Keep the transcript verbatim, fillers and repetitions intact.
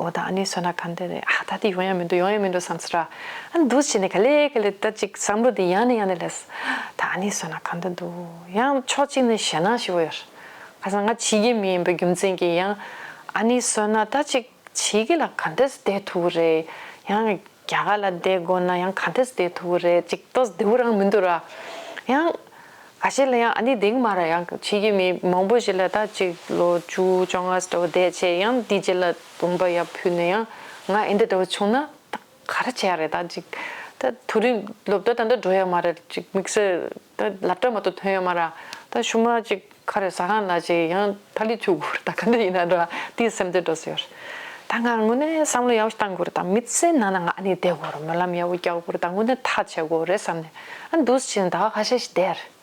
འོ་ད་ཨ་ནི་གསོན་ན་ག་འདྲ་རེད། ཨ་ད་དེ་ཡོང་ཡ་མི་འདུག་ཡོང་ཡ་མི་འདུག་བསམ་ཚར། ཨ་འདུག་བྱས་ནས་ག་ལེ་ག་ལེ་ད་ཅིག་བསམ་བློ་དེ་ཡང་ནས་ཡང་ནས་སླེབས། ད་ཨ་ནི་གསོན་ན་ག་འདྲ་འདུག་ཡང་ཕྱོགས་གཅིག་ནས་ཞེད་སྣང་ཞེ་པོ་ཡོད། ཁ་སང་ང་ཕྱི་རྒྱལ་མི་ཡིན་པའི་རྒྱུ་མཚན་གྱིས་ཡང་ཨ་ནི་གསོན་ན་ད་ཅིག་ཕྱི་རྒྱལ་ལ་ག་འདྲས་བསྡད་ཐུབ་ཀྱི་རེད། ཡང་རྒྱ་གར་ལ་བསྡད་དགོས་ན་ཡང་ག་འདྲས་བསྡད་ཐུབ་ཀྱི་རེད། ཅིག་ཏོག་ཙམ་བདེ་པོ་རང་མི་འདུག་ར། ཡང་། ཁ་ཤས་ལ་ཡང་ཨ་ནི་བསྡད་ཀྱི་མ་རེད། ཡང་ཕྱི་རྒྱལ་མི་མང་པོ་ཞིག་ལ་ད་ཅིག་ལོ་བཅུ་བཅོ་ལྔ་ཙམ་བསྡད་བྱས་ཡང་དེའི་རྗེས་ལ་ལུང་པ་ཡར་ཕུད་ནས་ཡང་ང་ཨེ་འདྲ་འདྲ་བོ་བྱུང་ན་ད་ག་རེ་བྱེད་ཡ་རེད། ད་ཅིག་ད་དུས་རིང་ལོ་ད་ད་ལྟ་འགྲོ་ཡ་མ་རེད། ཅིག་དམིགས་བསལ་ད་སློབ་གྲྭ་མ་གཏོགས་ཐོན་ཡ་མ་རེད། ད་གཞུག་མ་ཅིག་ག་རེ་ཟ་ཁང་ལ་ཅིག་ཡང་ཐ་ལི་བྱུག་དགོས་རེད། ད་ག་འདྲ་ཡིན་ན་འགྲོ་དེའི་སེམས་ཁྲལ་འགྲོ་སྲིད་ཡོད་རེད། ད་ང་དངོས་གནས་བསམ་བློ་ཡག་པོ་ཞིག་བཏང་དགོས་རེད། ད་མི་ཚེ་ནང་ན་ང་ཨ་ནི་བསྡད་དགོས་རེད། སྨོན་ལམ་ཡག་པོ་རྒྱག་དགོས་རེད། ད་དངོས་གནས་ཐག་བཅད་དགོས་རེད་བསམ་ནས་ཨ་འདུག་སེ་བྱས་ནས་ཟླ་བ་ཁ་ཤས་ཤིག་བསྡད་རེད།